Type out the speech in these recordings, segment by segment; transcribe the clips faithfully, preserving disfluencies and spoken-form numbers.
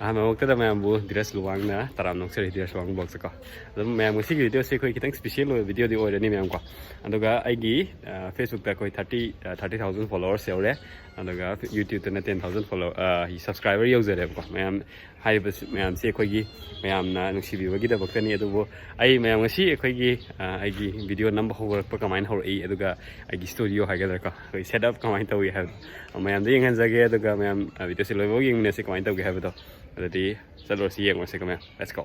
ꯑꯍꯥꯟꯕꯃꯛꯇꯗ ꯃꯌꯥꯝꯕꯨ ꯙꯤꯔꯖ ꯂꯨꯋꯥꯡꯅ ꯇꯔꯥꯝꯅ ꯑꯣꯛꯆꯔꯤ, ꯙꯤꯔꯖ ꯂꯨꯋꯥꯡ ꯕ꯭ꯂꯣꯛꯁꯀꯣ꯫ ꯑꯗꯨꯝ ꯃꯌꯥꯝ ꯉꯁꯤꯒꯤ ꯚꯤꯗꯤꯑꯣꯁꯦ ꯑꯩꯈꯣꯏ ꯈꯤꯇꯪ ꯁ꯭ꯄꯤꯁꯦꯜ ꯑꯣꯏꯕ ꯚꯤꯗꯤꯑꯣꯗꯤ ꯑꯣꯏꯔꯅꯤ ꯃꯌꯥꯝꯀꯣ꯫ ꯑꯗꯨꯒ ꯑꯩꯒꯤ ꯐꯦꯁꯕꯨꯛꯇ ꯑꯩꯈꯣꯏ ꯊꯥꯔꯇꯤ ꯊꯥꯔꯇꯤ ꯊꯥꯎꯖꯟ ꯐꯣꯂꯣꯋꯔꯁ ꯌꯧꯔꯦ꯫ ꯑꯗꯨꯒ ꯌꯨꯇ꯭ꯌꯨꯕꯇꯅ ꯇꯦꯟ ꯊꯥꯎꯖꯟ ꯐꯣꯂꯣ ꯁꯕꯁꯀ꯭ꯔꯥꯏꯕꯔ ꯌꯧꯖꯔꯦꯕꯀꯣ꯫ ꯃꯌꯥꯝ ꯍꯥꯏꯔꯤꯕ ꯃꯌꯥꯝꯁꯤ ꯑꯩꯈꯣꯏꯒꯤ ꯃꯌꯥꯝꯅ ꯅꯨꯡꯁꯤꯕꯤꯕꯒꯤꯗꯃꯛꯇꯅꯤ꯫ ꯑꯗꯨꯕꯨ ꯑꯩ ꯃꯌꯥꯝ ꯉꯁꯤ ꯑꯩꯈꯣꯏꯒꯤ ꯑꯩꯒꯤ ꯚꯤꯗꯤꯑꯣ ꯅꯝꯕ ꯍꯧꯔꯛꯄ ꯀꯃꯥꯏꯅ ꯍꯧꯔꯛꯏ, ꯑꯗꯨꯒ ꯑꯩꯒꯤ ꯁ꯭ꯇꯨꯗꯤꯑꯣ ꯍꯥꯏꯒꯗ꯭ꯔꯥꯀꯣ, ꯑꯩꯈꯣꯏ ꯁꯦꯠ ꯑꯞ ꯀꯃꯥꯏꯅ ꯇꯧꯏ ꯍꯥꯏꯕꯗꯣ ꯃꯌꯥꯝꯗ ꯌꯦꯡꯍꯟꯖꯒꯦ꯫ ꯑꯗꯨꯒ ꯃꯌꯥꯝ ꯚꯤꯗꯤꯑꯣꯁꯦ ꯂꯣꯏꯐꯥꯎ ꯌꯦꯡꯃꯤꯟꯅꯁꯤ ꯀꯃꯥꯏꯅ ꯇꯧꯒꯦ ꯍꯥꯏꯕꯗꯣ꯫ ꯑꯗꯨꯗꯤ ꯆꯠꯂꯨꯔꯁꯤ, ꯌꯦꯡꯉꯨꯔꯁꯤꯀꯣ ꯃꯌꯥꯝ꯫ Let's go.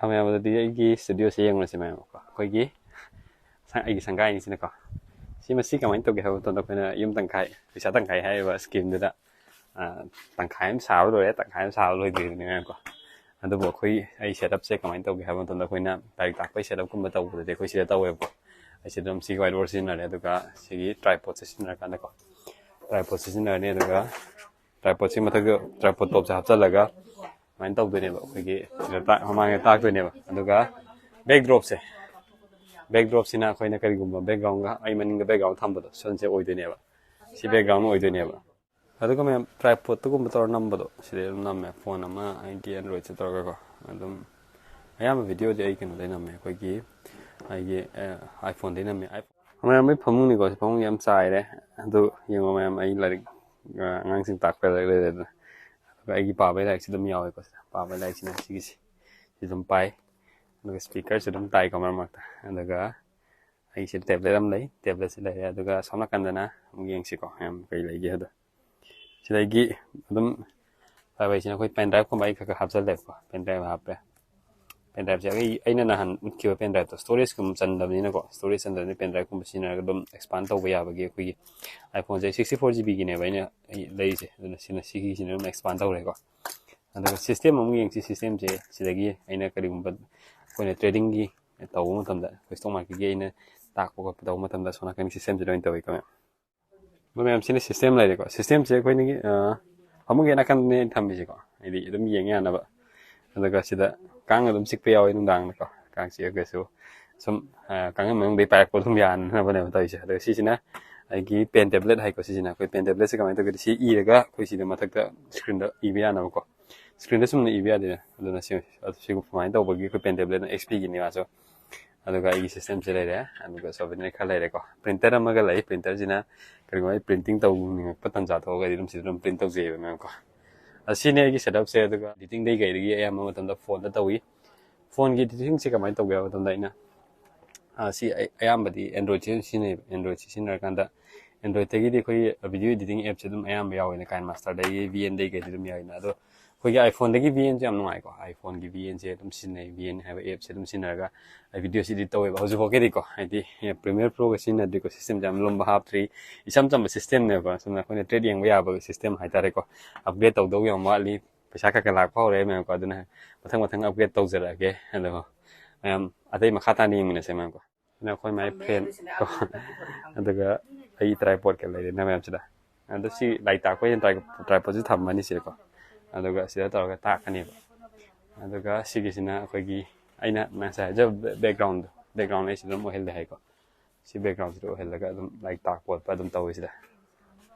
ꯃꯌꯥꯝ, ꯑꯗꯨꯗꯤ ꯑꯩꯒꯤ ꯁ꯭ꯇꯨꯗꯤꯑꯣꯁꯦ ꯌꯦꯡꯉꯨꯔꯁꯤ ꯃꯌꯥꯝ꯫ ꯑꯩꯈꯣꯏꯒꯤ ꯁ-, ꯑꯩꯒꯤ ꯁꯪꯒꯥꯏꯅꯤꯁꯤꯅꯀꯣ꯫ ꯁꯤ ꯃꯁꯤ ꯀꯃꯥꯏꯅ ꯇꯧꯒꯦ ꯍꯥꯏꯕ ꯃꯇꯝꯗ ꯑꯩꯈꯣꯏꯅ ꯌꯨꯝ ꯇꯪꯈꯥꯏ, ꯄꯩꯁꯥ ꯇꯪꯈꯥꯏ ꯍꯥꯏꯔꯤꯕ ꯁ꯭ꯀꯤꯝꯗꯨꯗ, ꯑ, ꯇꯪꯈꯥꯏ ꯑꯃ ꯁꯥꯕ ꯂꯣꯏꯔꯦ, ꯇꯪꯈꯥꯏ ꯑꯃ ꯁꯥꯕ ꯂꯣꯏꯗ꯭ꯔꯤꯕꯅꯤ ꯃꯌꯥꯝꯀꯣ꯫ ꯑꯗꯨꯕꯨ ꯑꯩꯈꯣꯏ, ꯑꯩ ꯁꯦꯠ ꯑꯞꯁꯦ ꯀꯃꯥꯏꯅ ꯇꯧꯒꯦ ꯍꯥꯏꯕ ꯃꯇꯝꯗ ꯑꯩꯈꯣꯏꯅ ꯂꯥꯏꯔꯤꯛ ꯇꯥꯛꯄꯒꯤ ꯁꯦꯠ ꯑꯞꯀꯨꯝꯕ ꯇꯧꯕꯗꯗꯤ ꯑꯩꯈꯣꯏ ꯁꯤꯗ ꯇꯧꯋꯦꯕꯀꯣ꯫ ꯑꯩ ꯁꯤꯗ ꯑꯗꯨꯝ ꯁꯤꯒꯤ ꯋꯥꯏꯠ ꯕꯣꯔꯗ ꯁꯤꯖꯤꯟꯅꯔꯦ, ꯑꯗꯨꯒ ꯁꯤꯒꯤ ꯇ꯭ꯔꯥꯏꯄꯣꯗꯁꯦ ꯁꯤꯖꯤꯟꯅꯔꯀꯥꯟꯗꯀꯣ, ꯇ꯭ꯔꯥꯏꯄꯣꯗ ꯁꯤꯖꯤꯟꯅꯔꯅꯤ꯫ ꯑꯗꯨꯒ ꯇ꯭ꯔꯥꯏꯄꯣꯗꯁꯤ ꯃꯊꯛꯇ ꯇ꯭ꯔꯥꯏꯄꯣꯗ ꯇꯣꯞꯁꯦ ꯍꯥꯞꯆꯤꯜꯂꯒ ꯁꯨꯃꯥꯏꯅ ꯇꯧꯗꯣꯏꯅꯦꯕ꯫ ꯑꯩꯈꯣꯏꯒꯤ ꯁꯤꯗ ꯇꯥꯛ-, ꯃꯃꯥꯡꯗ ꯇꯥꯛꯇꯣꯏꯅꯦꯕ꯫ ꯑꯗꯨꯒ ꯕꯦꯛꯗ꯭ꯔꯣꯞꯁꯦ, ꯕꯦꯛꯗ꯭ꯔꯣꯞꯁꯤꯅ ꯑꯩꯈꯣꯏꯅ ꯀꯔꯤꯒꯨꯝꯕ ꯕꯦꯛꯒ꯭ꯔꯥꯎꯟꯒ, ꯑꯩ ꯃꯅꯤꯡꯗ ꯕꯦꯛꯒ꯭ꯔꯥꯎꯟ ꯊꯝꯕꯗꯣ, ꯁꯣꯝꯁꯦ ꯑꯣꯏꯗꯣꯏꯅꯦꯕ꯫ ꯁꯤ ꯕꯦꯛꯒ꯭ꯔꯥꯎꯟ ꯑꯣꯏꯗꯣꯏꯅꯦꯕ꯫ ꯑꯗꯨꯒ ꯃꯌꯥꯝ ꯇ꯭ꯔꯥꯏꯄꯣꯗꯇꯒꯨꯝꯕ ꯇꯧꯔ ꯅꯝꯕꯗꯣ, ꯁꯤꯗ ꯑꯗꯨꯝ ꯅꯝꯃꯦ꯫ ꯐꯣꯟ ꯑꯃ ꯑꯩꯒꯤ ꯑꯦꯟꯗ꯭ꯔꯣꯏꯗꯁꯦ ꯇꯧꯔꯒꯀꯣ꯫ ꯑꯗꯨꯝ ꯑꯌꯥꯝꯕ ꯚꯤꯗꯤꯑꯣꯗꯤ ꯑꯩ ꯀꯩꯅꯣꯗꯩ ꯅꯝꯃꯦ, ꯑꯩꯈꯣꯏꯒꯤ ꯑꯩꯒꯤ, ꯑ, ꯑꯥꯏꯐꯣꯟꯗꯩ ꯅꯝꯃꯦ꯫ ꯑꯥꯏꯐꯣꯟ꯫ ꯃꯌꯥꯝ ꯑꯩ ꯐꯃꯨꯡꯅꯤꯀꯣ, ꯁꯤ ꯐꯃꯨꯡ ꯌꯥꯝ ꯆꯥꯏꯔꯦ꯫ ꯑꯗꯨ ꯌꯦꯡꯉꯣ ꯃꯌꯥꯝ, ꯑꯩ ꯂꯥꯏꯔꯤꯛ, ꯑ, ꯑꯉꯥꯡꯁꯤꯡ ꯇꯥꯛꯄ ꯂꯥꯏꯔꯤꯛ ꯂꯩꯔꯦꯗꯅ꯫ ꯑꯗꯨꯒ ꯑꯩꯒꯤ ꯄꯥꯕꯩ ꯂꯥꯏꯔꯤꯛꯁꯤ ꯑꯗꯨꯝ ꯌꯥꯎꯋꯦꯀꯣ꯫ ꯁꯤꯗ ꯄꯥꯕꯩ ꯂꯥꯏꯔꯤꯛꯁꯤꯅ ꯁꯤꯒꯤꯁꯤ, ꯁꯤ ꯑꯗꯨꯝ ꯄꯥꯏ꯫ ꯑꯗꯨꯒ ꯁ꯭ꯄꯤꯀꯔꯁꯨ ꯑꯗꯨꯝ ꯇꯥꯏꯀꯣ ꯃꯔꯛ ꯃꯔꯛꯇ꯫ ꯑꯗꯨꯒ ꯑꯩꯁꯦ ꯇꯦꯕ꯭ꯂꯦꯠ ꯑꯃ ꯂꯩ, ꯇꯦꯕ꯭ꯂꯦꯠꯁꯦ ꯂꯩꯔꯦ꯫ ꯑꯗꯨꯒ ꯑꯁꯣꯝ ꯅꯥꯀꯟꯗꯅ ꯑꯃꯨꯛ ꯌꯦꯡꯁꯤꯀꯣ, ꯃꯌꯥꯝ ꯀꯩ ꯂꯩꯒꯦ ꯍꯥꯏꯕꯗꯣ꯫ ꯁꯤꯗꯒꯤ ꯑꯗꯨꯝ ꯄꯥꯏꯕ ꯍꯥꯏꯁꯤꯅ ꯑꯩꯈꯣꯏ ꯄꯦꯟ ꯗ꯭ꯔꯥꯏꯚꯀꯨꯝꯕ ꯑꯩ ꯈꯔ ꯈꯔ ꯍꯥꯞꯆꯜꯂꯦꯕꯀꯣ꯫ ꯄꯦꯟ ꯗ꯭ꯔꯥꯏꯚ ꯍꯥꯞꯄꯦ꯫ ꯄꯦꯟ ꯗ꯭ꯔꯥꯏꯚꯁꯦ ꯑꯩ, ꯑꯩꯅ ꯅꯍꯥꯟ ꯎꯠꯈꯤꯕ ꯄꯦꯟ ꯗ꯭ꯔꯥꯏꯚꯇꯣ, ꯁ꯭ꯇꯣꯔꯦꯖꯀꯨꯝꯕ ꯆꯟꯗꯕꯅꯤꯅꯀꯣ, ꯁ꯭ꯇꯣꯔꯦꯖ ꯆꯟꯗꯕꯅꯤꯅ ꯄꯦꯟ ꯗ꯭ꯔꯥꯏꯚꯀꯨꯝꯕ ꯁꯤꯖꯤꯟꯅꯔꯒ ꯑꯗꯨꯝ ꯑꯦꯛꯁꯄꯥꯟ ꯇꯧꯕ ꯌꯥꯕꯒꯤ ꯑꯩꯈꯣꯏꯒꯤ ꯑꯥꯏꯐꯣꯟꯁꯦ ꯁꯤꯛꯁꯇꯤ ꯐꯣꯔ ꯖꯤ ꯕꯤꯒꯤꯅꯦꯕ ꯑꯩꯅ, ꯑꯩ ꯂꯩꯔꯤꯁꯦ꯫ ꯑꯗꯨꯅ ꯁꯤꯅ, ꯁꯤꯒꯤꯁꯤꯅ ꯑꯗꯨꯝ ꯑꯦꯛꯁꯄꯥꯟ ꯇꯧꯔꯦꯀꯣ꯫ ꯑꯗꯨꯒ ꯁꯤꯁꯇꯦꯝ ꯑꯃꯨꯛ ꯌꯦꯡꯁꯤ꯫ ꯁꯤꯁꯇꯦꯝꯁꯦ ꯁꯤꯗꯒꯤ ꯑꯩꯅ ꯀꯔꯤꯒꯨꯝꯕ ꯑꯩꯈꯣꯏꯅ ꯇ꯭ꯔꯦꯗꯤꯡꯒꯤ ꯇꯧꯕ ꯃꯇꯝꯗ, ꯑꯩꯈꯣꯏ ꯁ꯭ꯇꯣꯛ ꯃꯥꯔꯀꯦꯠꯀꯤ ꯑꯩꯅ ꯇꯥꯛꯄ ꯈꯣꯠꯄ ꯇꯧꯕ ꯃꯇꯝꯗ ꯑꯁꯣꯝ ꯅꯥꯀꯟꯒꯤ ꯁꯤꯁꯇꯦꯝꯁꯤꯗ ꯑꯣꯏꯅ ꯇꯧꯋꯤꯀꯣ ꯃꯌꯥꯝ꯫ ꯑꯗꯣ ꯃꯌꯥꯝ, ꯁꯤꯅ ꯁꯤꯁꯇꯦꯝ ꯂꯩꯔꯦꯀꯣ꯫ ꯁꯤꯁꯇꯦꯝꯁꯦ ꯑꯩꯈꯣꯏꯅꯒꯤ, ꯑ, ꯐꯃꯨꯡꯒꯤ ꯅꯥꯀꯟꯗꯅꯦ ꯑꯩꯅ ꯊꯝꯃꯤꯁꯦꯀꯣ, ꯍꯥꯏꯗꯤ ꯑꯗꯨꯝ ꯌꯦꯡ ꯌꯥꯅꯕ꯫ ꯑꯗꯨꯒ ꯁꯤꯗ ꯀꯥꯡ ꯑꯗꯨꯝ ꯆꯤꯛꯄ ꯌꯥꯎꯋꯤ ꯅꯨꯡꯗꯥꯡꯗꯀꯣ꯫ ꯀꯥꯡ ꯆꯤꯛꯑꯒꯁꯨ ꯁꯨꯝ, ꯑ, ꯀꯥꯡꯈꯟ ꯃꯅꯨꯡꯗꯩ ꯄꯥꯏꯔꯛꯄ ꯑꯗꯨꯝ ꯌꯥꯅꯅꯕꯅꯦꯕ ꯇꯧꯔꯤꯁꯦ꯫ ꯑꯗꯨꯒ ꯁꯤꯁꯤꯅ ꯑꯩꯒꯤ ꯄꯦꯟ ꯇꯦꯕ꯭ꯂꯦꯠ ꯍꯥꯏꯀꯣ, ꯁꯤꯁꯤꯅ ꯑꯩꯈꯣꯏ ꯄꯦꯟ ꯇꯦꯕ꯭ꯂꯦꯠꯁꯦ ꯀꯃꯥꯏꯅ ꯇꯧꯒꯦꯗꯤ, ꯁꯤ ꯏꯔꯒ ꯑꯩꯈꯣꯏ ꯁꯤꯗ ꯃꯊꯛꯇ ꯁ꯭ꯀ꯭ꯔꯤꯟꯗ ꯏꯕ ꯌꯥꯅꯕꯀꯣ꯫ ꯁ꯭ꯀ꯭ꯔꯤꯟꯗ ꯆꯨꯝꯅ ꯏꯕ ꯌꯥꯗꯦꯅ, ꯑꯗꯨꯅ ꯁꯤ, ꯑꯗꯨ ꯁꯤꯒꯨꯝꯕ ꯁꯨꯃꯥꯏꯅ ꯇꯧꯕꯒꯤ ꯑꯩꯈꯣꯏ ꯄꯦꯟ ꯇꯦꯕ꯭ꯂꯦꯠꯅ ꯑꯦꯛꯁ ꯄꯤꯒꯤꯅꯤ ꯃꯥꯁꯨ꯫ ꯑꯗꯨꯒ ꯑꯩꯒꯤ ꯁꯤꯁꯇꯦꯝꯁꯦ ꯂꯩꯔꯦ, ꯑꯗꯨꯒ ꯁꯣꯚꯦꯅꯤꯌꯔ ꯈꯔ ꯂꯩꯔꯦꯀꯣ꯫ ꯄ꯭ꯔꯤꯟꯇꯔ ꯑꯃꯒ ꯂꯩ, ꯄ꯭ꯔꯤꯟꯇꯔꯁꯤꯅ ꯀꯔꯤꯒꯨꯝꯕ ꯑꯩ ꯄ꯭ꯔꯤꯟꯇꯤꯡ ꯇꯧꯅꯤꯡꯉꯛꯄ ꯇꯟꯖꯥ ꯊꯣꯛꯑꯒꯗꯤ ꯑꯗꯨꯝ ꯁꯤꯗ ꯑꯗꯨꯝ ꯄ꯭ꯔꯤꯟ ꯇꯧꯖꯩꯑꯕ ꯃꯌꯥꯝꯀꯣ꯫ ꯑꯁꯤꯅꯤ ꯑꯩꯒꯤ ꯁꯦꯠꯑꯞꯁꯦ꯫ ꯑꯗꯨꯒ ꯏꯗꯤꯇꯤꯡꯗꯩ ꯀꯩꯗꯒꯤ ꯑꯌꯥꯝꯕ ꯃꯇꯝꯗ ꯐꯣꯟꯗ ꯇꯧꯏ꯫ ꯐꯣꯟꯒꯤ ꯏꯗꯤꯇꯤꯡꯁꯦ ꯀꯃꯥꯏꯅ ꯇꯧꯒꯦ ꯍꯥꯏꯕ ꯃꯇꯝꯗ, ꯑꯩꯅ ꯑꯥ, ꯁꯤ ꯑꯩ ꯑꯌꯥꯝꯕꯗꯤ ꯑꯦꯟꯗ꯭ꯔꯣꯏꯗꯁꯤ ꯁꯤꯖꯤꯟꯅꯩꯕ꯫ ꯑꯦꯟꯗ꯭ꯔꯣꯏꯗꯁꯤ ꯁꯤꯖꯤꯟꯅꯔꯀꯥꯟꯗ, ꯑꯦꯟꯗ꯭ꯔꯣꯏꯗꯇꯒꯤꯗꯤ ꯑꯩꯈꯣꯏ ꯚꯤꯗꯤꯑꯣ ꯏꯗꯤꯇꯤꯡ ꯑꯦꯞꯁꯦ ꯑꯗꯨꯝ ꯑꯌꯥꯝꯕ ꯌꯥꯎꯋꯦꯅ, ꯀꯥꯏꯟ ꯃꯥꯁꯇꯔꯗꯒꯤ, ꯚꯤ ꯑꯦꯟꯗꯒꯤ ꯀꯩꯗꯤ ꯑꯗꯨꯝ ꯌꯥꯎꯋꯦꯅ꯫ ꯑꯗꯣ ꯑꯩꯈꯣꯏꯒꯤ ꯑꯥꯏꯐꯣꯟꯗꯒꯤ ꯚꯤ ꯑꯦꯟꯁꯦ ꯌꯥꯝ ꯅꯨꯡꯉꯥꯏꯀꯣ꯫ ꯑꯥꯏꯐꯣꯟꯒꯤ ꯚꯤ ꯑꯦꯟꯁꯦ ꯑꯗꯨꯝ ꯁꯤꯖꯤꯟꯅꯩ, ꯚꯤ ꯑꯦꯟ ꯍꯥꯏꯕ ꯑꯦꯞꯁꯦ ꯑꯗꯨꯝ ꯁꯤꯖꯤꯟꯅꯔꯒ ꯑꯩ ꯚꯤꯗꯤꯑꯣꯁꯤ ꯏꯗꯤꯠ ꯇꯧꯋꯦꯕ꯫ ꯍꯧꯖꯤꯛꯐꯥꯎꯒꯤꯗꯤꯀꯣ, ꯍꯥꯏꯗꯤ ꯄ꯭ꯔꯤꯃꯤꯌꯔ ꯄ꯭ꯔꯣꯒ ꯁꯤꯖꯤꯟꯅꯗ꯭ꯔꯤꯀꯣ, ꯁꯤꯁꯇꯦꯝꯁꯦ ꯌꯥꯝ ꯂꯨꯝꯕ ꯍꯥꯞꯇ꯭ꯔꯤ, ꯏꯆꯝ ꯆꯝꯕ ꯁꯤꯁꯇꯦꯝꯅꯦꯕꯀꯣ꯫ ꯁꯨꯝ ꯑꯩꯈꯣꯏꯅ ꯇ꯭ꯔꯦꯠ ꯌꯦꯡꯕ ꯌꯥꯕ ꯁꯤꯁꯇꯦꯝ ꯍꯥꯏꯇꯥꯔꯦꯀꯣ꯫ ꯑꯞꯒ꯭ꯔꯦꯗ ꯇꯧꯗꯧ ꯌꯥꯝ ꯋꯥꯠꯂꯤ, ꯄꯩꯁꯥ ꯈꯔ ꯈꯔ ꯂꯥꯛꯄ ꯍꯧꯔꯛꯑꯦ ꯃꯌꯥꯝꯀꯣ꯫ ꯑꯗꯨꯅ ꯃꯊꯪ ꯃꯊꯪ ꯑꯞꯒ꯭ꯔꯦꯗ ꯇꯧꯖꯔꯛꯑꯒꯦ꯫ ꯑꯗꯣ ꯃꯌꯥꯝ ꯑꯇꯩ ꯃꯈꯥ ꯇꯥꯅ ꯌꯦꯡꯃꯤꯟꯅꯁꯦ ꯃꯌꯥꯝꯀꯣ꯫ ꯁꯤꯅ ꯑꯩꯈꯣꯏ ꯃꯥꯏ ꯐ꯭ꯔꯦꯟ ꯀꯣ, ꯑꯗꯨꯒ ꯑꯩꯒꯤ ꯇ꯭ꯔꯥꯏꯄꯣꯠꯀ ꯂꯩꯔꯦ ꯃꯌꯥꯝꯁꯤꯗ꯫ ꯑꯗꯣ ꯁꯤ ꯂꯥꯏꯔꯤꯛ ꯇꯥꯛꯄ ꯑꯣꯏꯅ ꯇ꯭ꯔꯥꯏ-, ꯇ꯭ꯔꯥꯏꯄꯣꯠꯁꯨ ꯊꯝꯃꯅꯤ ꯁꯤꯗꯀꯣ꯫ ꯑꯗꯨꯒ ꯁꯤꯗ ꯇꯧꯔꯒ ꯇꯥꯛꯀꯅꯦꯕ꯫ ꯑꯗꯨꯒ ꯁꯤꯒꯤꯁꯤꯅ ꯑꯩꯈꯣꯏꯒꯤ, ꯑꯩꯅ ꯉꯁꯥꯏ ꯍꯥꯏꯖꯕ ꯕꯦꯛꯒ꯭ꯔꯥꯎꯟꯗꯣ, ꯕꯦꯛꯒ꯭ꯔꯥꯎꯟ ꯑꯩ ꯁꯤꯗ ꯑꯗꯨꯝ ꯑꯣꯏꯍꯜꯂꯦ ꯍꯥꯏꯀꯣ꯫ ꯁꯤ ꯕꯦꯛꯒ꯭ꯔꯥꯎꯟꯁꯤꯗ ꯑꯣꯏꯍꯜꯂꯒ ꯑꯗꯨꯝ ꯂꯥꯏꯔꯤꯛ ꯇꯥꯛꯄ ꯈꯣꯠꯄ ꯑꯗꯨꯝ ꯇꯧꯋꯤ ꯁꯤꯗ꯫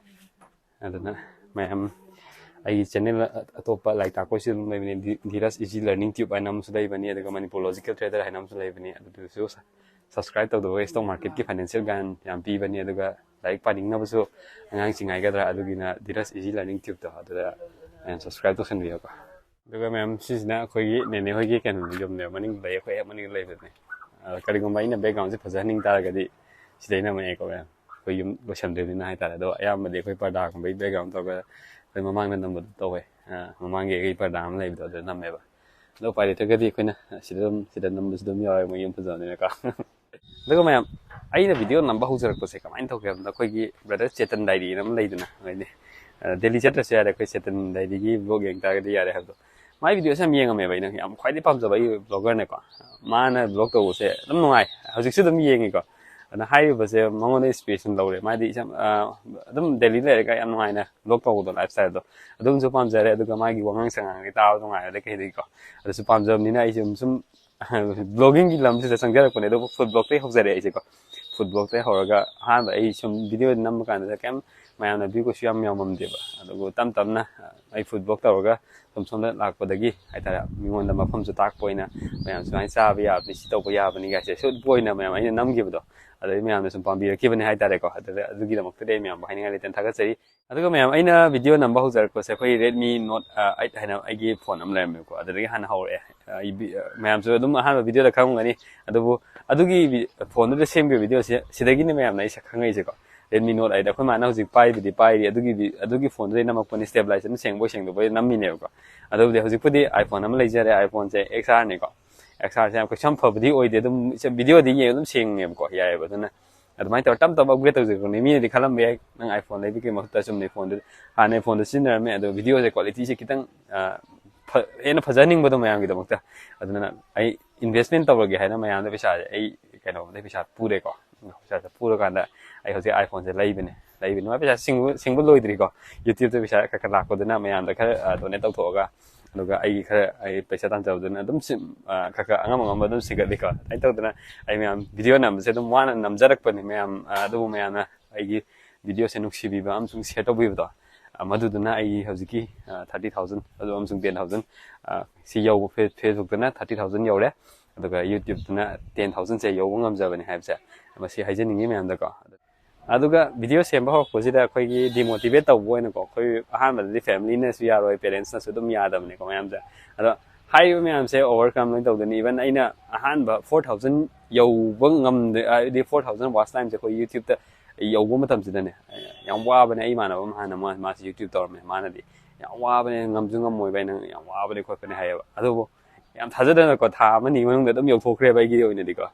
ꯑꯗꯨꯅ ꯃꯌꯥꯝ ꯑꯩꯒꯤ ꯆꯦꯅꯦꯜ ꯑꯇꯣꯞꯄ ꯂꯥꯏꯔꯤꯛ ꯇꯥꯛꯄꯁꯨ ꯑꯗꯨꯝ ꯂꯩꯕꯅꯤ, ꯙꯤ-, ꯙꯤꯔꯖ ꯏꯖꯤ ꯂꯔꯅꯤꯡ ꯇ꯭ꯌꯨꯕ ꯍꯥꯏꯅ ꯑꯃꯁꯨ ꯂꯩꯕꯅꯤ, ꯑꯗꯨꯒ ꯃꯅꯤꯄꯨꯔ ꯂꯣꯖꯤꯀꯦꯜ ꯇ꯭ꯔꯦꯗꯔ ꯍꯥꯏꯅ ꯑꯃꯁꯨ ꯂꯩꯕꯅꯤ꯫ ꯑꯗꯨꯗꯨꯁꯨ ꯁ-, ꯁꯕꯁꯀ꯭ꯔꯥꯏꯕ ꯇꯧꯗꯕ, ꯁ꯭ꯇꯣꯛ ꯃꯥꯔꯀꯦꯠꯀꯤ ꯐꯥꯏꯅꯥꯟꯁꯤꯌꯦꯜ ꯒꯥꯏꯟ ꯌꯥꯝ ꯄꯤꯕꯅꯤ꯫ ꯑꯗꯨꯒ ꯂꯥꯏꯔꯤꯛ ꯄꯥꯅꯤꯡꯅꯕꯁꯨ ꯑꯉꯥꯡꯁꯤꯡ ꯍꯥꯏꯒꯗ꯭ꯔꯥ, ꯑꯗꯨꯒꯤꯅ ꯙꯤꯔꯖ ꯏꯖꯤ ꯂꯔꯅꯤꯡ ꯇ꯭ꯌꯨꯕꯇꯣ, ꯑꯗꯨꯗ ꯃꯌꯥꯝ ꯁꯕꯁꯀ꯭ꯔꯥꯏꯕ ꯇꯧꯁꯟꯕꯤꯌꯣꯀꯣ꯫ ꯑꯗꯨꯒ ꯃꯌꯥꯝ ꯁꯤꯁꯤꯅ ꯑꯩꯈꯣꯏꯒꯤ ꯅꯦꯅꯦ ꯍꯣꯏꯒꯤ ꯀꯩꯅꯣ ꯌꯨꯝꯅꯦꯕ, ꯃꯅꯤꯡꯗ ꯂꯩ, ꯑꯩꯈꯣꯏ ꯍꯦꯛ ꯃꯅꯤꯡꯗ ꯂꯩꯕꯗꯨꯅꯦ꯫ ꯑꯗꯣ ꯀꯔꯤꯒꯨꯝꯕ ꯑꯩꯅ ꯕꯦꯛꯒ꯭ꯔꯥꯎꯟꯁꯦ ꯐꯖꯍꯟꯅꯤꯡ ꯇꯥꯔꯒꯗꯤ ꯁꯤꯗꯩ ꯅꯝꯃꯛꯑꯦꯀꯣ ꯃꯌꯥꯝ꯫ ꯑꯩꯈꯣꯏ ꯌꯨꯝ ꯂꯣꯏꯁꯟꯗ꯭ꯔꯤꯕꯅꯤꯅ ꯍꯥꯏꯇꯥꯔꯦ꯫ ꯑꯗꯣ ꯑꯌꯥꯝꯕꯗꯤ ꯑꯩꯈꯣꯏ ꯄꯔꯗꯥꯒꯨꯝꯕꯒꯤ ꯕꯦꯛꯒ꯭ꯔꯥꯎꯟ ꯇꯧꯔꯒ ꯑꯩꯈꯣꯏ ꯃꯃꯥꯡꯗ ꯅꯝꯕꯗꯣ ꯇꯧꯋꯦ꯫ ꯑ, ꯃꯃꯥꯡꯒꯤ ꯑꯩꯈꯣꯏ ꯄꯔꯗꯥ ꯑꯃ ꯂꯩꯕꯗꯣ ꯑꯗꯨꯗ ꯅꯝꯃꯦꯕ꯫ ꯑꯗꯣ ꯎꯄꯥꯏ ꯂꯩꯇ꯭ꯔꯒꯗꯤ ꯑꯩꯈꯣꯏꯅ ꯁꯤꯗ ꯑꯗꯨꯝ, ꯁꯤꯗ ꯅꯝꯕꯁꯨ ꯑꯗꯨꯝ ꯌꯥꯎꯋꯦ, ꯃꯣꯏ ꯌꯨꯝ ꯐꯖꯕꯅꯤꯅꯀꯣ꯫ ꯑꯗꯨꯒ ꯃꯌꯥꯝ, ꯑꯩꯅ ꯚꯤꯗꯤꯑꯣ ꯅꯝꯕ ꯍꯧꯖꯔꯛꯄꯁꯦ ꯀꯃꯥꯏꯅ ꯇꯧꯒꯦ ꯍꯥꯏꯕꯗ, ꯑꯩꯈꯣꯏꯒꯤ ꯕ꯭ꯔꯗꯔ ꯆꯦꯇꯟ ꯗꯥꯏꯔꯤ ꯑꯃ ꯂꯩꯗꯅ, ꯍꯥꯏꯗꯤ, ꯑ, ꯗꯦꯜꯂꯤ ꯆꯠꯇ꯭ꯔꯁꯨ ꯌꯥꯔꯦ, ꯑꯩꯈꯣꯏ ꯆꯦꯇꯟ ꯗꯥꯏꯔꯤꯒꯤ ꯕ꯭ꯂꯣꯒ ꯌꯦꯡ ꯇꯥꯔꯒꯗꯤ ꯌꯥꯔꯦ ꯍꯥꯏꯕꯗꯣ꯫ ꯃꯥꯏ ꯚꯤꯗꯤꯑꯣꯁꯦ ꯌꯥꯝ ꯌꯦꯡꯉꯝꯃꯦꯕ ꯑꯩꯅ, ꯌꯥꯝ ꯈ꯭ꯋꯥꯏꯗꯩ ꯄꯥꯝꯖꯕ ꯑꯩꯒꯤ ꯕ꯭ꯂꯣꯒꯔꯅꯦꯀꯣ꯫ ꯃꯥꯅ ꯕ꯭ꯂꯣꯒ ꯇꯧꯕꯁꯦ ꯑꯗꯨꯝ ꯅꯨꯡꯉꯥꯏ, ꯍꯧꯖꯤꯛꯁꯨ ꯑꯗꯨꯝ ꯌꯦꯡꯉꯤꯀꯣ꯫ ꯑꯗꯨꯅ ꯍꯥꯏꯔꯤꯕꯁꯦ ꯃꯉꯣꯟꯗ ꯏꯟꯁꯄꯤꯔꯦꯁꯟ ꯂꯧꯔꯦ꯫ ꯃꯥꯗꯤ ꯏꯁꯝ-, ꯑ, ꯑꯗꯨꯝ ꯗꯦꯜꯂꯤ ꯂꯩꯔꯒ ꯌꯥꯝ ꯅꯨꯡꯉꯥꯏꯅ ꯕ꯭ꯂꯣꯒ ꯇꯧꯕꯗꯣ, ꯂꯥꯏꯐ ꯁ꯭ꯇꯥꯏꯜꯗꯣ ꯑꯗꯨꯝꯁꯨ ꯄꯥꯝꯖꯔꯦ꯫ ꯑꯗꯨꯒ ꯃꯥꯒꯤ ꯋꯥꯉꯥꯡ ꯁꯉꯥꯡꯗꯤ ꯇꯥꯕ ꯅꯨꯡꯉꯥꯏꯔꯦ, ꯑꯗꯩ ꯀꯩꯗꯒꯤꯀꯣ꯫ ꯑꯗꯨꯁꯨ ꯄꯥꯝꯖꯕꯅꯤꯅ ꯑꯩꯁꯦ ꯁꯨꯝ ꯕ꯭ꯂꯣꯒꯤꯡꯒꯤ ꯂꯝꯁꯤꯗ ꯆꯪꯖꯔꯛꯄꯅꯦ꯫ ꯑꯗꯨꯕꯨ ꯐꯨꯗ ꯕ꯭ꯂꯣꯒꯇꯩ ꯍꯧꯖꯔꯛꯑꯦ ꯑꯩꯁꯦꯀꯣ꯫ Food vlogꯇꯩ ꯍꯧꯔꯒ ꯑꯍꯥꯟꯕ ꯑꯩ ꯁꯨꯝ video ꯅꯝꯕ ꯀꯥꯟꯗ ꯀꯩꯝ ꯃꯌꯥꯝꯅ view ꯀꯩꯁꯨ ꯌꯥꯝ ꯌꯥꯝꯃꯝꯗꯦꯕ꯫ ꯑꯗꯨꯕꯨ ꯇꯞ ꯇꯞꯅ ꯑꯩ food vlog ꯇꯧꯔꯒ ꯁꯨꯝ ꯁꯣꯝꯗ ꯂꯥꯛꯄꯗꯒꯤ ꯍꯥꯏꯇꯥꯔꯦ, ꯃꯤꯉꯣꯟꯗ ꯃꯐꯝꯁꯨ ꯇꯥꯛꯄ ꯑꯣꯏꯅ ꯃꯌꯥꯝ ꯁꯨꯃꯥꯏꯅ ꯆꯥꯕ ꯌꯥꯕꯅꯤ, ꯁꯤ ꯇꯧꯕ ꯌꯥꯕꯅꯤ ꯀꯥꯏꯁꯦ ꯁꯨꯠꯄ ꯑꯣꯏꯅ ꯃꯌꯥꯝ ꯑꯩꯅ ꯅꯝꯈꯤꯕꯗꯣ, ꯑꯗꯩ ꯃꯌꯥꯝꯅ ꯁꯨꯝ ꯄꯥꯝꯕꯤꯔꯛꯈꯤꯕꯅꯦ ꯍꯥꯏꯇꯥꯔꯦꯀꯣ꯫ ꯑꯗꯨꯗ ꯑꯗꯨꯒꯤꯗꯃꯛꯇꯗꯤ ꯑꯩ ꯃꯌꯥꯝꯕꯨ ꯍꯥꯏꯅꯤꯡꯉꯥꯏ ꯂꯩꯇꯅ ꯊꯥꯒꯠꯆꯔꯤ꯫ ꯑꯗꯨꯒ ꯃꯌꯥꯝ, ꯑꯩꯅ video ꯅꯝꯕ ꯍꯧꯖꯔꯛꯄꯁꯦ ꯑꯩꯈꯣꯏ Redmi Note eight ꯍꯥꯏꯅ ꯑꯩꯒꯤ phone ꯑꯃ ꯂꯩꯔꯝꯃꯦꯕꯀꯣ, ꯑꯗꯨꯗꯒꯤ ꯍꯥꯟꯅ ꯍꯧꯔꯛꯑꯦ꯫ ꯑ, ꯏꯕꯤ-, ꯑ, ꯃꯌꯥꯝꯁꯨ ꯑꯗꯨꯝ ꯑꯍꯥꯟꯕ videoꯗ ꯈꯪꯉꯝꯒꯅꯤ꯫ ꯑꯗꯨꯕꯨ ꯑꯗꯨꯒꯤ vi-, phoneꯗꯨꯗ ꯁꯦꯝꯈꯤꯕ videoꯁꯦ ꯁꯤꯗꯒꯤꯅꯦ ꯃꯌꯥꯝꯅ ꯑꯩ ꯁꯛ ꯈꯪꯉꯛꯏꯁꯦꯀꯣ꯫ Redmi Note eight ꯑꯩꯈꯣꯏ ꯃꯥꯅ ꯍꯧꯖꯤꯛ ꯄꯥꯏꯕꯨꯗꯤ ꯄꯥꯏꯔꯤ, ꯑꯗꯨꯒꯤ vi-, ꯑꯗꯨꯒꯤ phoneꯗꯨꯗꯩ ꯅꯝꯃꯛꯄꯅꯤ, stabilization ꯁꯦꯡꯕꯣꯏ ꯁꯦꯡꯗꯕꯣꯏ ꯅꯝꯃꯤꯅꯦꯕꯀꯣ꯫ ꯑꯗꯨꯕꯨꯗꯤ ꯍꯧꯖꯤꯛꯄꯨꯗꯤ iPhone ꯑꯃ ꯂꯩꯖꯔꯦ, iPhoneꯁꯦ X R ꯅꯤꯀꯣ꯫ X R ꯁꯦ ꯌꯥꯝ ꯀꯩꯁꯨ ꯌꯥꯝ ꯐꯕꯗꯤ ꯑꯣꯏꯗꯦ, ꯑꯗꯨꯝ videoꯗꯤ ꯌꯦꯡꯉ ꯑꯗꯨꯝ ꯁꯦꯡꯉꯦꯕꯀꯣ, ꯌꯥꯏꯑꯕ꯫ ꯑꯗꯨꯅ ꯑꯗꯨꯃꯥꯏꯅ ꯇꯧꯔ ꯇꯞ ꯇꯞꯅ upgrade ꯇꯧꯖꯔꯛꯄꯅꯦ꯫ ꯃꯤꯅꯗꯤ ꯈꯜꯂꯝꯕ ꯌꯥꯏ, "ꯅꯪ iPhone ꯂꯩꯕꯒꯤ ꯃꯍꯨꯠꯇ ꯆꯨꯝꯅꯩ phoneꯗꯨ, ꯍꯥꯟꯅꯩ phoneꯗꯨ ꯁꯤꯖꯤꯟꯅꯔꯝꯃꯦ, ꯑꯗꯣ videoꯁꯦ qualityꯁꯦ ꯈꯤꯇꯪ, ꯑ, ꯐ-, ꯍꯦꯟꯅ ꯐꯖꯍꯟꯅꯤꯡꯕꯗꯣ ꯃꯌꯥꯝꯒꯤꯗꯃꯛꯇ꯫ ꯑꯗꯨꯅ ꯑꯩ investment ꯇꯧꯔꯒꯦ ꯍꯥꯏꯅ ꯃꯌꯥꯝꯗ ꯄꯩꯁꯥꯁꯦ ꯑꯩ ꯀꯩꯅꯣꯗꯩ ꯄꯩꯁꯥ ꯄꯨꯔꯦꯀꯣ꯫ ꯄꯩꯁꯥꯁꯦ ꯄꯨꯔꯀꯥꯟꯗ ꯑꯩ ꯍꯧꯖꯤꯛ iPhoneꯁꯦ ꯂꯩꯕꯅꯦ꯫ ꯂꯩꯕꯅꯦ꯫ ꯃꯥ ꯄꯩꯁꯥ ꯁꯤꯡꯕ, ꯁꯤꯡꯕ ꯂꯣꯏꯗ꯭ꯔꯤꯀꯣ꯫ YouTubeꯇ ꯄꯩꯁꯥ ꯈꯔ ꯈꯔ ꯂꯥꯛꯄꯗꯨꯅ ꯃꯌꯥꯝꯗ ꯈꯔ, ꯑ, donate ꯇꯧꯊꯣꯛꯑꯒ, ꯑꯗꯨꯒ ꯑꯩꯒꯤ ꯈꯔ, ꯑꯩ ꯄꯩꯁꯥ ꯇꯥꯟꯖꯕꯗꯨꯅ ꯑꯗꯨꯝ ꯁꯤ-, ꯑ, ꯈꯔ ꯈꯔ ꯑꯉꯝ ꯑꯉꯝꯕ ꯑꯗꯨꯝ ꯁꯤꯡꯒꯠꯂꯤꯀꯣ꯫ ꯑꯗꯨꯃꯥꯏꯅ ꯇꯧꯗꯅ ꯑꯩ ꯃꯌꯥꯝ video ꯅꯝꯕꯁꯦ ꯑꯗꯨꯝ ꯋꯥꯅ ꯅꯝꯖꯔꯛꯄꯅꯦ ꯃꯌꯥꯝ꯫ ꯑ, ꯑꯗꯨꯕꯨ ꯃꯌꯥꯝꯅ ꯑꯩꯒꯤ videoꯁꯦ ꯅꯨꯡꯁꯤꯕꯤꯕ ꯑꯃꯁꯨꯡ share ꯇꯧꯕꯤꯕꯗꯣ, ꯑ, ꯃꯗꯨꯗꯨꯅ ꯑꯩꯒꯤ ꯍꯧꯖꯤꯛꯀꯤ, ꯑ, thirty thousand, ꯑꯗꯨ ꯑꯃꯁꯨꯡ ten thousand, ꯑ, ꯁꯤ ꯌꯧꯕ, Face-, Facebookꯇꯅ thirty thousand ꯌꯧꯔꯦ, ꯑꯗꯨꯒ YouTubeꯇꯅ ten thousandꯁꯦ ꯌꯧꯕ ꯉꯝꯖꯕꯅꯦ ꯍꯥꯏꯕꯁꯦ ꯃꯁꯤ ꯍꯥꯏꯖꯅꯤꯡꯉꯤ ꯃꯌꯥꯝꯗꯀꯣ꯫ ꯑꯗꯨꯒ video ꯁꯦꯝꯕ ꯍꯧꯔꯛꯄꯁꯤꯗ ꯑꯩꯈꯣꯏꯒꯤ demotivate ꯇꯧꯕ ꯑꯣꯏꯅꯀꯣ, ꯑꯩꯈꯣꯏ ꯑꯍꯥꯟꯕꯗꯗꯤ familyꯅꯁꯨ ꯌꯥꯔꯣꯏ, parentsꯅꯁꯨ ꯑꯗꯨꯝ ꯌꯥꯗꯕꯅꯤꯀꯣ ꯃꯌꯥꯝꯁꯦ꯫ ꯑꯗꯣ ꯍꯥꯏꯔꯤꯕ ꯃꯌꯥꯝꯁꯦ overcome ꯂꯣꯏ ꯇꯧꯗꯣꯏꯅꯤ꯫ Even ꯑꯩꯅ ꯑꯍꯥꯟꯕ four thousand ꯌꯧꯕ ꯉꯝꯗꯦ, ꯍꯥꯏꯗꯤ four thousand watch timeꯁꯦ ꯑꯩꯈꯣꯏ YouTubeꯇ ꯌꯧꯕ ꯃꯇꯝꯁꯤꯗꯅꯦ, ꯌꯥꯝ ꯋꯥꯕꯅꯦ꯫ ꯑꯩ ꯏꯃꯥꯟꯅꯕ ꯑꯃ ꯍꯥꯟꯅ ꯃꯥ-, ꯃꯥꯁꯦ YouTube ꯇꯧꯔꯝꯃꯦ, ꯃꯥꯅꯗꯤ, "ꯌꯥꯝ ꯋꯥꯕꯅꯦ, ꯉꯝꯁꯨ ꯉꯝꯃꯣꯏ ꯚꯥꯏ, ꯅꯪ ꯌꯥꯝ ꯋꯥꯕꯅꯦ ꯈꯣꯠꯄꯅꯦ" ꯍꯥꯏꯌꯦꯕ꯫ ꯑꯗꯨꯕꯨ ꯌꯥꯝ ꯊꯥꯖꯗꯅꯀꯣ, ꯊꯥ ꯑꯃꯅꯤ ꯃꯅꯨꯡꯗ ꯑꯗꯨꯝ ꯌꯧꯊꯣꯛꯈ꯭ꯔꯦꯕ ꯑꯩꯒꯤ ꯑꯣꯏꯅꯗꯤꯀꯣ꯫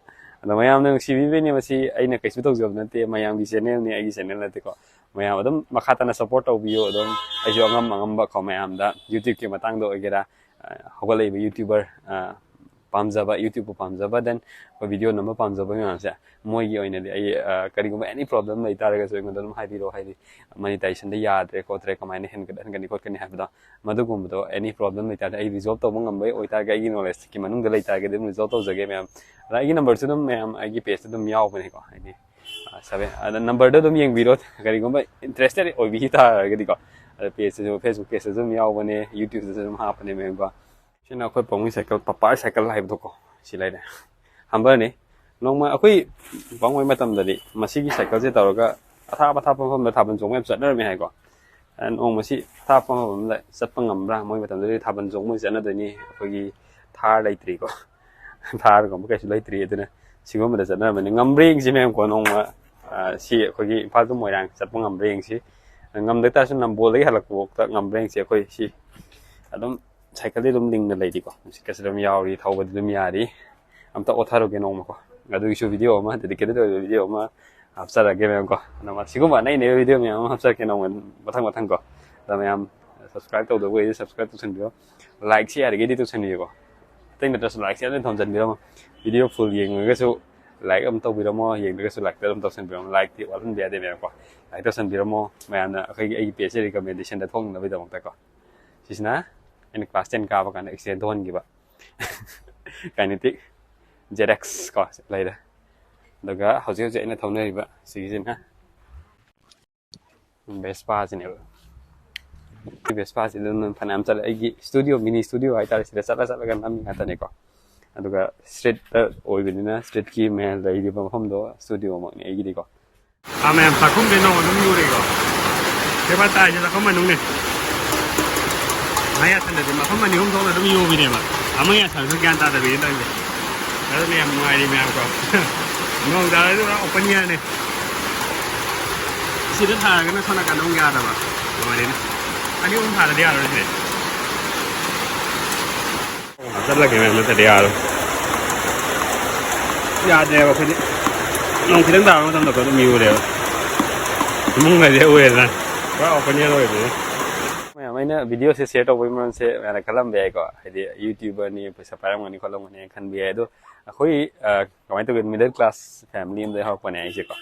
ꯑꯗꯣ ꯃꯌꯥꯝꯅ ꯅꯨꯡꯁꯤꯕꯤꯕꯩꯅꯦ, ꯃꯁꯤ ꯑꯩꯅ ꯀꯩꯁꯨ ꯇꯧꯖꯕ ꯅꯠꯇꯦ, ꯃꯌꯥꯝꯒꯤ channelꯅꯤ, ꯑꯩꯒꯤ channel ꯅꯠꯇꯦꯀꯣ꯫ ꯃꯌꯥꯝ ꯑꯗꯨꯝ ꯃꯈꯥ ꯇꯥꯅ support ꯇꯧꯕꯤꯌꯨ꯫ ꯑꯗꯨꯝ ꯑꯩꯁꯨ ꯑꯉꯝ ꯑꯉꯝꯕ ꯀꯣ, ꯃꯌꯥꯝꯗ YouTubeꯀꯤ ꯃꯇꯥꯡꯗ ꯑꯣꯏꯒꯦꯔꯥ, ꯑ, ꯍꯧꯒꯠꯂꯛꯏꯕ YouTuber, ꯑ, ꯄꯥꯝꯖꯕ, YouTube-ꯄꯨ ꯄꯥꯝꯖꯕ, then ꯑꯩꯈꯣꯏ video ꯅꯝꯕ ꯄꯥꯝꯖꯕ ꯃꯌꯥꯝꯁꯦ, ꯃꯣꯏꯒꯤ ꯑꯣꯏꯅꯗꯤ ꯑꯩ, ꯑ, ꯀꯔꯤꯒꯨꯝꯕ any problem ꯂꯩꯇꯥꯔꯒꯁꯨ ꯑꯩꯉꯣꯟꯗ ꯑꯗꯨꯝ ꯍꯥꯏꯕꯤꯔꯛꯑꯣ, ꯍꯥꯏꯗꯤ monetization-ꯗ ꯌꯥꯗ꯭ꯔꯦ ꯈꯣꯠꯇ꯭ꯔꯦ, ꯀꯃꯥꯏꯅ ꯍꯦꯟꯒꯠꯍꯟꯒꯅꯤ ꯈꯣꯠꯀꯅꯤ ꯍꯥꯏꯕꯗꯣ, ꯃꯗꯨꯒꯨꯝꯕꯗꯣ any problem ꯂꯩꯇꯥꯔꯗꯤ ꯑꯩ resolve ꯇꯧꯕ ꯉꯝꯕ ꯑꯣꯏꯇꯥꯔꯒꯗꯤ ꯑꯩꯒꯤ knowledge-ꯀꯤ ꯃꯅꯨꯡꯗ ꯂꯩꯇꯥꯔꯒꯗꯤ ꯑꯗꯨꯝ resolve ꯇꯧꯖꯒꯦ ꯃꯌꯥꯝ꯫ ꯑꯗ ꯑꯩꯒꯤ number-ꯁꯨ ꯑꯗꯨꯝ ꯃꯌꯥꯝ ꯑꯩꯒꯤ page-ꯇ ꯑꯗꯨꯝ ꯌꯥꯎꯕꯅꯦꯀꯣ, ꯍꯥꯏꯗꯤ, ꯑ, seven, ꯑꯗ number-ꯗꯣ ꯑꯗꯨꯝ ꯌꯦꯡꯕꯤꯔꯣ, ꯀꯔꯤꯒꯨꯝꯕ interested ꯑꯣꯏꯕꯤꯈꯤ ꯇꯥꯔꯒꯗꯤꯀꯣ꯫ ꯑꯗ page-ꯇꯁꯨ, Facebook page-ꯇꯁꯨ ꯑꯗꯨꯝ ꯌꯥꯎꯕꯅꯦ, YouTube-ꯇꯁꯨ ꯑꯗꯨꯝ ꯍꯥꯞꯄꯅꯦ ꯃꯌꯥꯝꯀꯣ꯫ ꯁꯤꯅ ꯑꯩꯈꯣꯏ ꯄꯥꯕꯨꯡꯒꯤ cycle, ꯄꯄꯥ cycle ꯍꯥꯏꯕꯗꯣꯀꯣ, ꯁꯤ ꯂꯩꯔꯦ꯫ Hummer-ꯅꯤ꯫ ꯅꯣꯡꯃ ꯑꯩꯈꯣꯏ ꯄꯥꯕꯨꯡ ꯍꯣꯏ ꯃꯇꯝꯗꯗꯤ ꯃꯁꯤꯒꯤ cycle-ꯁꯦ ꯇꯧꯔꯒ ꯑꯊꯥꯞ ꯑꯊꯥꯞꯄ ꯃꯐꯝꯗ ꯊꯥꯕꯜ ꯆꯣꯡꯕ ꯌꯥꯝ ꯆꯠꯅꯔꯝꯃꯦ ꯍꯥꯏꯀꯣ꯫ ꯑ, ꯅꯣꯡꯃꯁꯤ ꯑꯊꯥꯞꯄ ꯃꯐꯝ ꯑꯃꯗ ꯆꯠꯄ ꯉꯝꯕ꯭ꯔꯥ? ꯃꯣꯏ ꯃꯇꯝꯗꯗꯤ ꯊꯥꯕꯜ ꯆꯣꯡꯕ ꯑꯣꯏꯅ ꯆꯠꯅꯗꯣꯏꯅꯤ꯫ ꯑꯩꯈꯣꯏꯒꯤ Thar ꯂꯩꯇ꯭ꯔꯤꯀꯣ꯫ Thar-ꯒꯨꯝꯕ ꯀꯩꯁꯨ ꯂꯩꯇ꯭ꯔꯤ, ꯑꯗꯨꯅ ꯁꯤꯒꯨꯝꯕꯗ ꯆꯠꯅꯔꯝꯕꯅꯤ꯫ ꯉꯝꯕ꯭ꯔꯥ ꯌꯦꯡꯁꯤ ꯃꯌꯥꯝꯀꯣ ꯅꯣꯡꯃ꯫ ꯑ, ꯁꯤ ꯑꯩꯈꯣꯏꯒꯤ ꯏꯝꯐꯥꯜ to ꯃꯣꯏꯔꯥꯡ ꯆꯠꯄ ꯉꯝꯕ꯭ꯔꯥ ꯌꯦꯡꯁꯤ꯫ ꯉꯝꯗ ꯇꯥꯔꯁꯨ ꯅꯝꯕꯣꯜꯗꯒꯤ ꯍꯜꯂꯛꯄꯐꯥꯎꯗ ꯉꯝꯕ꯭ꯔꯥ ꯌꯦꯡꯁꯤ꯫ ꯑꯩꯈꯣꯏ ꯁꯤ ꯑꯗꯨꯝ cycle-ꯗꯤ ꯑꯗꯨꯝ ꯂꯤꯡꯅ ꯂꯩꯔꯤꯀꯣ, ꯅꯨꯡꯁꯤꯠꯀꯁꯨ ꯑꯗꯨꯝ ꯌꯥꯎꯔꯤ, ꯊꯧꯕꯗꯤ ꯑꯗꯨꯝ ꯌꯥꯔꯤ꯫ ꯑꯝꯇ ꯑꯣꯠꯊꯔꯨꯒꯦ ꯅꯣꯡꯃꯀꯣ, ꯑꯗꯨꯒꯤꯁꯨ video ꯑꯃ, dedicated ꯑꯣꯏꯕ video ꯑꯃ ꯍꯥꯞꯆꯔꯛꯑꯒꯦ ꯃꯌꯥꯝꯀꯣ꯫ ꯑꯗꯣ ꯃ-, ꯁꯤꯒꯨꯝꯕ ꯑꯅꯩ ꯑꯅꯩꯕ video ꯃꯌꯥꯝ ꯑꯃ ꯍꯥꯞꯆꯔꯛꯀꯦ ꯅꯣꯡꯃ ꯃꯊꯪ ꯃꯊꯪꯀꯣ꯫ ꯑꯗꯣ ꯃꯌꯥꯝ subscribe ꯇꯧꯗꯕ ꯑꯣꯏꯔꯗꯤ subscribe ꯇꯧꯁꯟꯕꯤꯌꯣ, like-ꯁꯦ ꯌꯥꯔꯤꯈꯩꯗꯤ ꯇꯧꯁꯟꯕꯤꯌꯣꯀꯣ꯫ ꯑꯇꯩ ꯅꯠꯇ꯭ꯔꯁꯨ like-ꯁꯦ ꯑꯗꯨꯝ ꯊꯝꯖꯟꯕꯤꯔꯝꯃꯣ꯫ Video full ꯌꯦꯡꯉꯒꯁꯨ like ꯑꯃ ꯇꯧꯕꯤꯔꯝꯃꯣ, ꯌꯦꯡꯗ꯭ꯔꯒꯁꯨ like ꯑꯗꯨꯝ ꯇꯧꯁꯟꯕꯤꯔꯝꯃꯣ꯫ Like-ꯇꯤ ꯋꯥꯠꯍꯟꯕ ꯌꯥꯗꯦ ꯃꯌꯥꯝꯀꯣ, like ꯇꯧꯁꯟꯕꯤꯔꯝꯃꯣ꯫ ꯃꯌꯥꯝꯅ ꯑꯩꯈꯣꯏꯒꯤ, ꯑꯩꯒꯤ page-ꯁꯦ recommendation-ꯗ ꯊꯣꯛꯅꯕꯒꯤꯗꯃꯛꯇꯀꯣ꯫ ꯁꯤꯁꯤꯅ ꯑꯩꯅ class ten ꯀꯥꯕ ꯀꯥꯟꯗ accident ꯊꯣꯛꯍꯟꯈꯤꯕ Kinetic Z X ꯀꯣ ꯂꯩꯔꯦ꯫ ꯑꯗꯨꯒ ꯍꯧꯖꯤꯛ ꯍꯧꯖꯤꯛ ꯑꯩꯅ ꯊꯧꯅꯔꯤꯕ ꯁꯤꯒꯤꯁꯤꯅ Vespa-ꯁꯤꯅꯦꯕ꯫ ꯁꯤ Vespa-ꯁꯤ ꯑꯗꯨꯝ ꯐꯅꯌꯥꯝ ꯆꯠꯂꯦ꯫ ꯑꯩꯒꯤ studio, mini studio ꯍꯥꯏꯇꯥꯔꯦ, ꯁꯤꯗ ꯆꯠꯂ ꯆꯠꯂꯒ ꯅꯝꯃꯤ ꯉꯥꯛꯇꯅꯤꯀꯣ꯫ ꯑꯗꯨꯒ street-ꯇ ꯑꯣꯏꯕꯅꯤꯅ street-ꯀꯤ ꯃꯌꯥꯝ ꯂꯩꯔꯤꯕ ꯃꯐꯝꯗꯣ studio-ꯃꯛꯅꯤ ꯑꯩꯒꯤꯗꯤꯀꯣ꯫ ꯑꯥ, ꯃꯌꯥꯝ ꯆꯥꯛꯈꯨꯝꯗꯩ ꯅꯣꯡ ꯑꯗꯨꯝ ꯌꯨꯔꯛꯏꯀꯣ꯫ ꯁꯤ ꯐꯖꯅ ꯇꯥꯏꯁꯦ ꯆꯥꯛꯈꯨꯝ ꯃꯅꯨꯡꯅꯦ꯫ ꯃꯌꯥ ꯁꯟꯗꯗꯤ ꯃꯐꯝ ꯑꯅꯤ ꯑꯍꯨꯝ ꯊꯣꯛꯅ ꯑꯗꯨꯝ ꯌꯨꯕꯤꯅꯦꯕ꯫ ꯑꯃ ꯌꯥꯁꯟꯁꯨ ꯒ꯭ꯌꯥꯟ ꯇꯥꯗꯕꯤꯅꯤ ꯇꯧꯔꯤꯁꯦ꯫ ꯑꯗꯨꯅ ꯌꯥꯝ ꯅꯨꯡꯉꯥꯏꯔꯤ ꯃꯌꯥꯝꯀꯣ꯫ ꯅꯣꯡ ꯇꯥꯔꯗꯤ ꯄꯨꯔꯥ open air-ꯅꯦ꯫ ꯁꯤꯗ ꯊꯥꯔꯒꯅ ꯁꯣꯝ ꯅꯥꯀꯟꯗ ꯑꯃꯨꯛ ꯌꯥꯗꯕ꯫ ꯂꯣꯏꯔꯦꯅꯦ꯫ ꯑꯅꯤ ꯑꯍꯨꯝ ꯊꯥꯔꯗꯤ ꯌꯥꯔꯣꯏ ꯁꯤꯗꯤ꯫ ꯆꯠꯂꯒꯦ ꯃꯌꯥꯝ, ꯅꯠꯇ꯭ꯔꯗꯤ ꯌꯥꯔꯣꯏ꯫ ꯌꯥꯗ꯭ꯔꯦꯕ ꯑꯩꯈꯣꯏꯗꯤ꯫ ꯅꯣꯡ ꯈꯤꯇꯪ ꯇꯥꯕ ꯃꯇꯝꯗ ꯑꯩꯈꯣꯏ ꯑꯗꯨꯝ ꯌꯨꯔꯦꯕ꯫ ꯏꯃꯨꯡꯒꯁꯦ ꯎꯔꯦꯗꯅ꯫ ꯄꯨꯔꯥ open air ꯑꯣꯏꯕꯅꯤꯅ꯫ ꯃꯌꯥꯝ ꯁꯨꯃꯥꯏꯅ ꯚꯤꯗꯤꯑꯣꯁꯦ ꯁꯤꯌꯔ ꯇꯧꯕꯒꯤ ꯃꯔꯝꯁꯦ ꯃꯌꯥꯝꯅ ꯈꯜꯂꯝꯕ ꯌꯥꯏꯀꯣ, ꯍꯥꯏꯗꯤ YouTuberꯅꯤ, ꯄꯩꯁꯥ ꯄꯥꯏꯔꯝꯒꯅꯤ ꯈꯣꯠꯂꯝꯒꯅꯤ ꯈꯟꯕ ꯌꯥꯏ꯫ ꯑꯗꯣ ꯑꯩꯈꯣꯏ, ꯑ, ꯀꯃꯥꯏꯅ ꯇꯧꯒꯦ, ꯃꯤꯗꯜ ꯀ꯭ꯂꯥꯁ ꯐꯦꯃꯤꯂꯤ ꯑꯃꯗꯒꯤ ꯍꯧꯔꯛꯄꯅꯦ ꯑꯩꯁꯦꯀꯣ꯫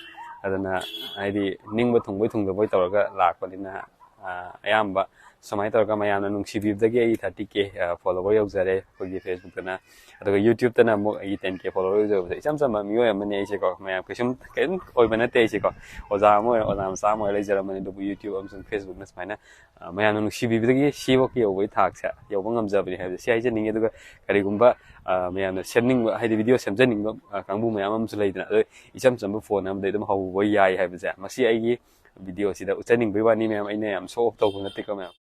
ꯑꯗꯨꯅ ꯍꯥꯏꯗꯤ ꯅꯤꯡꯕ ꯊꯨꯡꯕꯣꯏ ꯊꯨꯡꯗꯕꯣꯏ ꯇꯧꯔꯒ ꯂꯥꯛꯄꯅꯤꯅ, ꯑ, ꯑꯌꯥꯝꯕ ꯁꯨꯃꯥꯏꯅ ꯇꯧꯔꯒ ꯃꯌꯥꯝꯅ ꯅꯨꯡꯁꯤꯕꯤꯕꯗꯒꯤ ꯑꯩ thirty K, ꯑ, follower ꯌꯧꯖꯔꯦ ꯑꯩꯈꯣꯏꯒꯤ Facebookꯇꯅ꯫ ꯑꯗꯨꯒ YouTubeꯇꯅ ꯑꯃꯨꯛ ꯑꯩꯒꯤ ten K follower ꯌꯧꯖꯕꯁꯦ ꯏꯆꯝ ꯆꯝꯕ ꯃꯤꯑꯣꯏ ꯑꯃꯅꯤ ꯑꯩꯁꯦꯀꯣ꯫ ꯃꯌꯥꯝ ꯀꯩꯁꯨꯝ ꯀꯩꯝ ꯑꯣꯏꯕ ꯅꯠꯇꯦ ꯑꯩꯁꯦꯀꯣ꯫ ꯑꯣꯖꯥ ꯑꯃ ꯑꯣꯏꯔ, ꯑꯣꯖꯥ ꯃꯆꯥ ꯑꯃ ꯑꯣꯏꯔ ꯂꯩꯖꯔꯝꯕꯅꯤ, ꯑꯗꯨꯕꯨ YouTube ꯑꯃꯁꯨꯡ Facebookꯅ ꯁꯨꯃꯥꯏꯅ, ꯑ, ꯃꯌꯥꯝꯅ ꯅꯨꯡꯁꯤꯕꯤꯕꯗꯒꯤ ꯁꯤꯐꯧꯀꯤ ꯌꯧꯕꯒꯤ ꯊꯥꯛꯁꯦ ꯌꯧꯕ ꯉꯝꯖꯕꯅꯤ ꯍꯥꯏꯕꯁꯦ ꯁꯤ ꯍꯥꯏꯖꯅꯤꯡꯉꯤ꯫ ꯑꯗꯨꯒ ꯀꯔꯤꯒꯨꯝꯕ, ꯑ, ꯃꯌꯥꯝꯅ ꯁꯦꯝꯅꯤꯡꯕ, ꯍꯥꯏꯗꯤ ꯚꯤꯗꯤꯑꯣ ꯁꯦꯝꯖꯅꯤꯡꯕ, ꯑ, ꯀꯥꯡꯕꯨ ꯃꯌꯥꯝ ꯑꯃꯁꯨ ꯂꯩꯗꯅ, ꯑꯗꯣ ꯏꯆꯝ ꯆꯝꯕ ꯐꯣꯟ ꯑꯃꯗꯒꯤ ꯑꯗꯨꯝ ꯍꯧꯕ ꯌꯥꯏ ꯍꯥꯏꯕꯁꯦ ꯃꯁꯤ ꯑꯩꯒꯤ ꯚꯤꯗꯤꯑꯣꯁꯤꯗ ꯎꯠꯆꯅꯤꯡꯕꯒꯤ ꯋꯥꯅꯤ ꯃꯌꯥꯝ, ꯑꯩꯅ ꯌꯥꯝ show off ꯇꯧꯕ ꯅꯠꯇꯦꯀꯣ ꯃꯌꯥꯝ꯫